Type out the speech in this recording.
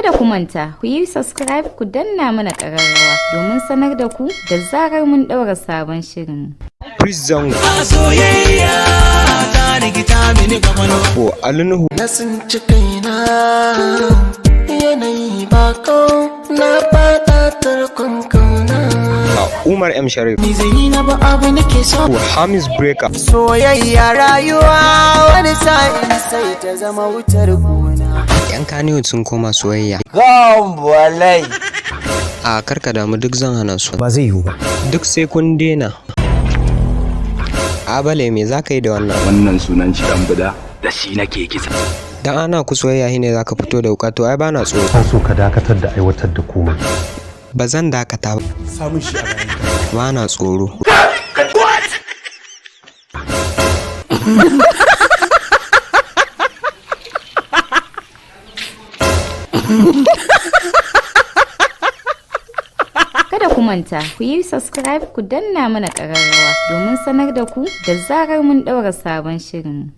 Kada ku manta, ku yi subscribe, ku danna mana ƙararrawa domin sanar da ku da zarar mun ɗaura sabon shirin. Prince Zango. A soyayya ta rikita mini kwakwalwa. Ko Ali Nuhu. Na tsinci kaina yanayi bako, na fada tarkon kauna. Umar M Sharif. Ni Zainab abu nake so. Hamis Breaker. Soyayya rayuwa, wani sa'in sai ta zama wutar gona. Yan Kannywood sun koma soyayya. Walai. A karka damu, duk zan hana su. Ba zai yiwu ba. Duk sai kun daina. Abale, me za ka yi da wannan? Wannan sunan shi dan buda, da shi nake kisa. Dan ana ku soyayya shine za ka fito da wuka? To ai bana tsoro. Kan so ka dakatar da aiwatar da komai. Ba zan dakata ba. Samun shi a bayan. Bana tsoro. Kada ku manta, ku yi subscribe, ku danna mana ƙararrawa domin sanar da ku da zarar mun ɗaura sabon shirin.